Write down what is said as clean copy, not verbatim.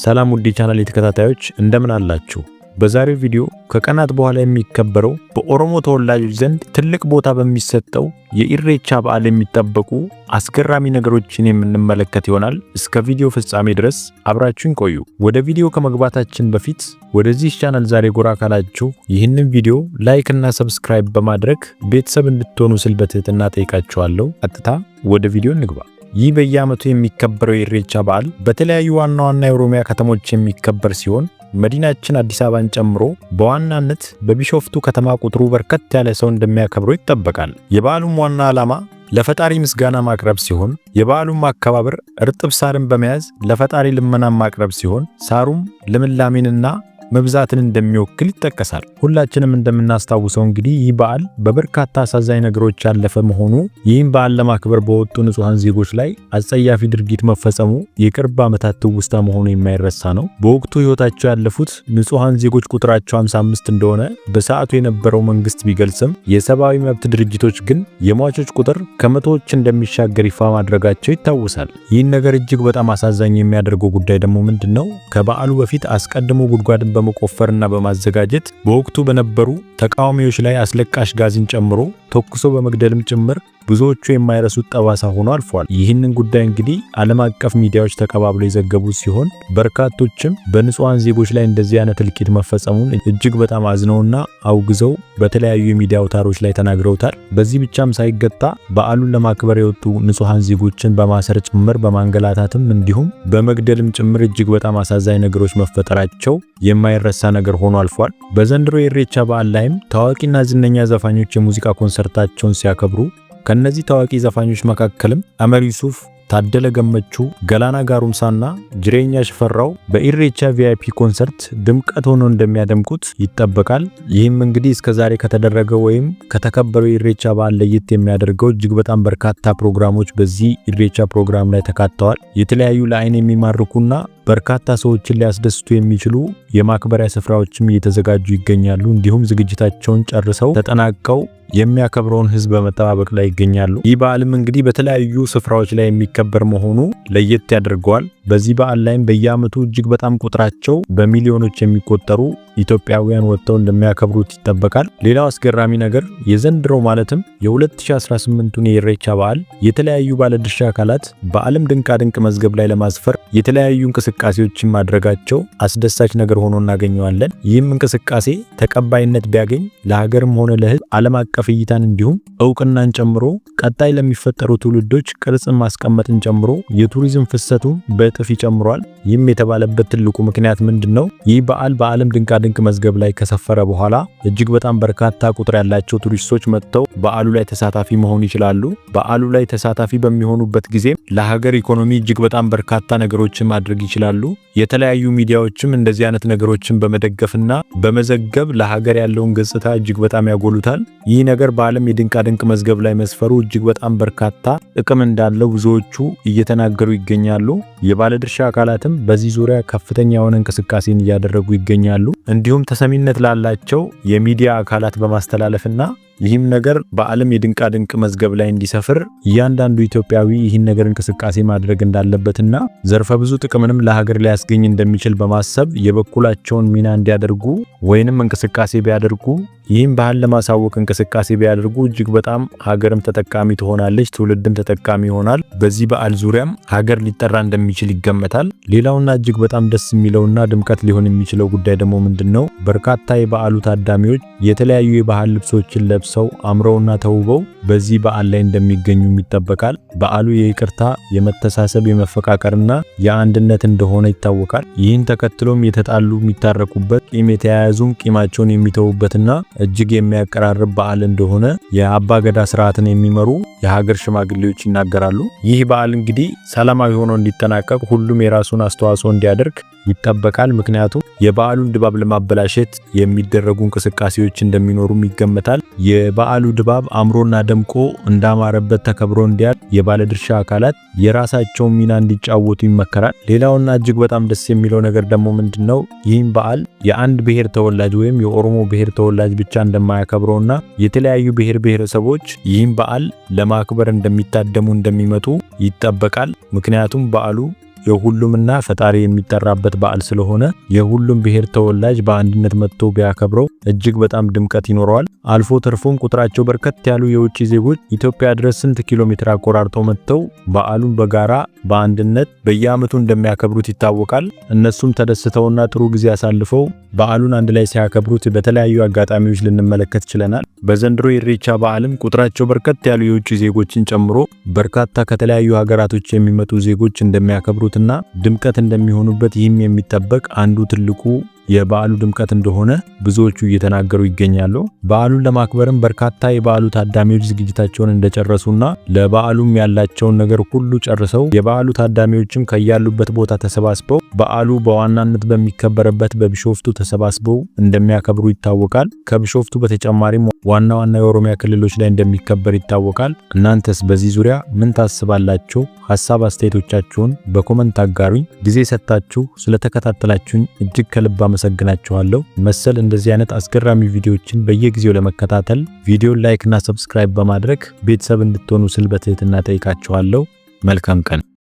ሰላም ውድ ቻናል ተከታታዮች፣ እንደምን አላችሁ? በዛሬው ቪዲዮ ከቀናት በኋላ የሚከበረው፣ በኦሮሞ ተወላጆች ዘንድ ትልቅ ቦታ በሚሰጠው የኢሬቻ በዓል የሚጠበቁ አስገራሚ ነገሮችን የምንመለከት ይሆናል። እስከ ቪዲዮ ፍጻሜ ድረስ አብራችሁን ቆዩ። ወደ ቪዲዮ ከመግባታችን በፊት ወደዚህ ቻናል ዛሬ ጎራ ካላችሁ ይህንን ቪዲዮ like እና subscribe በማድረግ ቤተሰብ እንድትሆኑ ስል በትህትና ጠይቃችኋለሁ። ቀጥታ ወደ ቪዲዮ እንግባ። ይህ በየዓመቱ የሚከበረው የኢሬቻ በዓል በተለያዩ ዋና ዋና የኦሮሚያ ከተሞች የሚከበር ሲሆን፣ መዲናችን አዲስ አበባን ጨምሮ በዋናነት በቢሾፍቱ ከተማ ቁጥሩ በርከት ያለ ሰው እንደሚያከብረው ይጠበቃል። የበዓሉም ዋና ዓላማ ለፈጣሪ ምስጋና ማቅረብ ሲሆን፣ የበዓሉም አከባበር እርጥብ ሳርን በመያዝ ለፈጣሪ ልመናን ማቅረብ ሲሆን፣ ሳሩም ልምላሜንና መብዛትን እንደሚወክል ይጠቀሳል። ሁላችንም እንደምናስታውሰው እንግዲህ ይህ በዓል በበርካታ አሳዛኝ ነገሮች ያለፈ መሆኑ፣ ይህም በዓል ለማክበር በወጡ ንጹሐን ዜጎች ላይ አጸያፊ ድርጊት መፈጸሙ የቅርብ ዓመታት ትውስታ መሆኑ የማይረሳ ነው። በወቅቱ ሕይወታቸው ያለፉት ንጹሐን ዜጎች ቁጥራቸው 55 እንደሆነ በሰዓቱ የነበረው መንግስት ቢገልጽም፣ የሰብአዊ መብት ድርጅቶች ግን የሟቾች ቁጥር ከመቶዎች እንደሚሻገር ይፋ ማድረጋቸው ይታወሳል። ይህን ነገር እጅግ በጣም አሳዛኝ የሚያደርገው ጉዳይ ደግሞ ምንድን ነው? ከበዓሉ በፊት አስቀድሞ ጉድጓድን በመቆፈርና በማዘጋጀት በወቅቱ በነበሩ ተቃዋሚዎች ላይ አስለቃሽ ጋዝን ጨምሮ ተኩሶ በመግደልም ጭምር ብዙዎቹ የማይረሱት ጠባሳ ሆኖ አልፏል። ይህንን ጉዳይ እንግዲህ ዓለም አቀፍ ሚዲያዎች ተቀባብለው የዘገቡ ሲሆን፣ በርካቶችም በንጹሐን ዜጎች ላይ እንደዚህ አይነት እልቂት መፈጸሙን እጅግ በጣም አዝነውና አውግዘው በተለያዩ የሚዲያ አውታሮች ላይ ተናግረውታል። በዚህ ብቻም ሳይገታ በዓሉን ለማክበር የወጡ ንጹሐን ዜጎችን በማሰር ጭምር፣ በማንገላታትም እንዲሁም በመግደልም ጭምር እጅግ በጣም አሳዛኝ ነገሮች መፈጠራቸው የማይረሳ ነገር ሆኖ አልፏል። በዘንድሮ የኢሬቻ በዓል ላይም ታዋቂና ዝነኛ ዘፋኞች የሙዚቃ ኮንሰርታቸውን ሲያከብሩ፣ ከነዚህ ታዋቂ ዘፋኞች መካከልም ዑመር ዩሱፍ፣ ታደለ ገመቹ፣ ገላና ጋሩምሳና ጅሬኛ ሽፈራው በኢሬቻ VIP ኮንሰርት ድምቀት ሆኖ እንደሚያደምቁት ይጠበቃል። ይህም እንግዲህ እስከዛሬ ከተደረገው ወይም ከተከበረው የኢሬቻ በዓል ለየት የሚያደርገው እጅግ በጣም በርካታ ፕሮግራሞች በዚህ ኢሬቻ ፕሮግራም ላይ ተካተዋል። የተለያዩ ለአይን የሚማርኩና በርካታ ሰዎችን ሊያስደስቱ የሚችሉ የማክበሪያ ስፍራዎችም እየተዘጋጁ ይገኛሉ። እንዲሁም ዝግጅታቸውን ጨርሰው ተጠናቀው የሚያከብረውን ሕዝብ በመጠባበቅ ላይ ይገኛሉ። ይህ በዓልም እንግዲህ በተለያዩ ስፍራዎች ላይ የሚከበር መሆኑ ለየት ያደርገዋል። በዚህ በዓል ላይም በየዓመቱ እጅግ በጣም ቁጥራቸው በሚሊዮኖች የሚቆጠሩ ኢትዮጵያውያን ወጥተው እንደሚያከብሩት ይጠበቃል። ሌላው አስገራሚ ነገር የዘንድሮ ማለትም የ2018ቱን የኢሬቻ በዓል የተለያዩ ባለድርሻ አካላት በዓለም ድንቃድንቅ መዝገብ ላይ ለማስፈር የተለያዩ እንቅስቃሴዎችን ማድረጋቸው አስደሳች ነገር ሆኖ እናገኘዋለን። ይህም እንቅስቃሴ ተቀባይነት ቢያገኝ ለሀገርም ሆነ ለሕዝብ ዓለም አቀፍ እይታን እንዲሁም እውቅናን ጨምሮ ቀጣይ ለሚፈጠሩ ትውልዶች ቅርጽን ማስቀመጥን ጨምሮ የቱሪዝም ፍሰቱን በእጥፍ ይጨምሯል። ይህም የተባለበት ትልቁ ምክንያት ምንድን ነው? ይህ በዓል በዓለም ድንቃድንቅ መዝገብ ላይ ከሰፈረ በኋላ እጅግ በጣም በርካታ ቁጥር ያላቸው ቱሪስቶች መጥተው በዓሉ ላይ ተሳታፊ መሆን ይችላሉ። በዓሉ ላይ ተሳታፊ በሚሆኑበት ጊዜ ለሀገር ኢኮኖሚ እጅግ በጣም በርካታ ነገሮችን ማድረግ ይችላሉ። የተለያዩ ሚዲያዎችም እንደዚህ አይነት ነገሮችን በመደገፍና በመዘገብ ለሀገር ያለውን ገጽታ እጅግ በጣም ያጎሉታል። ይህ ነገር በዓለም የድንቃድንቅ መዝገብ ላይ መስፈሩ እጅግ በጣም በርካታ ጥቅም እንዳለው ብዙዎቹ እየተናገሩ ይገኛሉ። የባለድርሻ አካላትም በዚህ ዙሪያ ከፍተኛ የሆነ እንቅስቃሴን እያደረጉ ይገኛሉ። እንዲሁም ተሰሚነት ላላቸው የሚዲያ አካላት በማስተላለፍና ይህም ነገር በዓለም የድንቃድንቅ መዝገብ ላይ እንዲሰፍር እያንዳንዱ ኢትዮጵያዊ ይህን ነገር እንቅስቃሴ ማድረግ እንዳለበትና ዘርፈ ብዙ ጥቅምንም ለሀገር ሊያስገኝ እንደሚችል በማሰብ የበኩላቸውን ሚና እንዲያደርጉ ወይንም እንቅስቃሴ ቢያደርጉ፣ ይህም ባህል ለማሳወቅ እንቅስቃሴ ቢያደርጉ እጅግ በጣም ሀገርም ተጠቃሚ ትሆናለች፣ ትውልድም ተጠቃሚ ይሆናል። በዚህ በዓል ዙሪያም ሀገር ሊጠራ እንደሚችል ይገመታል። ሌላውና እጅግ በጣም ደስ የሚለውና ድምቀት ሊሆን የሚችለው ጉዳይ ደግሞ ምንድን ነው? በርካታ የበዓሉ ታዳሚዎች የተለያዩ የባህል ልብሶችን ለብሰው አምረውና ተውበው በዚህ በዓል ላይ እንደሚገኙም ይጠበቃል። በዓሉ የይቅርታ፣ የመተሳሰብ፣ የመፈቃቀርና የአንድነት እንደሆነ ይታወቃል። ይህን ተከትሎም የተጣሉ የሚታረቁበት፣ ቂም የተያያዙም ቂማቸውን የሚተዉበትና እጅግ የሚያቀራርብ በዓል እንደሆነ የአባገዳ ስርዓትን የሚመሩ የሀገር ሽማግሌዎች ይናገራሉ። ይህ በዓል እንግዲህ ሰላማዊ ሆኖ እንዲጠናቀቅ ሁሉም የራሱን አስተዋጽኦ እንዲያደርግ ይጠበቃል። ምክንያቱም የበዓሉን ድባብ ለማበላሸት የሚደረጉ እንቅስቃሴዎች እንደሚኖሩም ይገመታል። የበዓሉ ድባብ አምሮና ደምቆ እንዳማረበት ተከብሮ እንዲያል የባለድርሻ አካላት የራሳቸውን ሚና እንዲጫወቱ ይመከራል። ሌላውና እጅግ በጣም ደስ የሚለው ነገር ደግሞ ምንድነው? ይህም በዓል የአንድ ብሔር ተወላጅ ወይም የኦሮሞ ብሔር ተወላጅ ብቻ እንደማያከብረውና የተለያዩ ብሔር ብሔረሰቦች ይህም በዓል ለማክበር እንደሚታደሙ፣ እንደሚመጡ ይጠበቃል። ምክንያቱም በዓሉ የሁሉምና ፈጣሪ የሚጠራበት በዓል ስለሆነ የሁሉም ብሔር ተወላጅ በአንድነት መጥቶ ቢያከብረው እጅግ በጣም ድምቀት ይኖረዋል። አልፎ ተርፎም ቁጥራቸው በርከት ያሉ የውጭ ዜጎች ኢትዮጵያ ድረስ ስንት ኪሎ ሜትር አቆራርጠው መጥተው በዓሉን በጋራ በአንድነት በየዓመቱ እንደሚያከብሩት ይታወቃል። እነሱም ተደስተውና ጥሩ ጊዜ አሳልፈው በዓሉን አንድ ላይ ሲያከብሩት በተለያዩ አጋጣሚዎች ልንመለከት ችለናል። በዘንድሮ የኢሬቻ በዓልም ቁጥራቸው በርከት ያሉ የውጭ ዜጎችን ጨምሮ በርካታ ከተለያዩ ሀገራቶች የሚመጡ ዜጎች እንደሚያከብሩትና ድምቀት እንደሚሆኑበት ይህም የሚጠበቅ አንዱ ትልቁ የበዓሉ ድምቀት እንደሆነ ብዙዎቹ እየተናገሩ ይገኛሉ። በዓሉን ለማክበርም በርካታ የበዓሉ ታዳሚዎች ዝግጅታቸውን እንደጨረሱና ለበዓሉም ያላቸውን ነገር ሁሉ ጨርሰው የበዓሉ ታዳሚዎችም ከያሉበት ቦታ ተሰባስበው በዓሉ በዋናነት በሚከበርበት በቢሾፍቱ ተሰባስበው እንደሚያከብሩ ይታወቃል። ከቢሾፍቱ በተጨማሪም ዋና ዋና የኦሮሚያ ክልሎች ላይ እንደሚከበር ይታወቃል። እናንተስ በዚህ ዙሪያ ምን ታስባላችሁ? ሀሳብ አስተያየቶቻችሁን በ comment አጋሩኝ። ጊዜ ሰጥታችሁ ስለተከታተላችሁኝ እጅግ ከልብ አመሰግናችኋለሁ። መሰል እንደዚህ አይነት አስገራሚ ቪዲዮዎችን በየጊዜው ለመከታተል ቪዲዮን like እና subscribe በማድረግ ቤተሰብ እንድትሆኑ ስል በትህትና ጠይቃችኋለሁ። መልካም ቀን።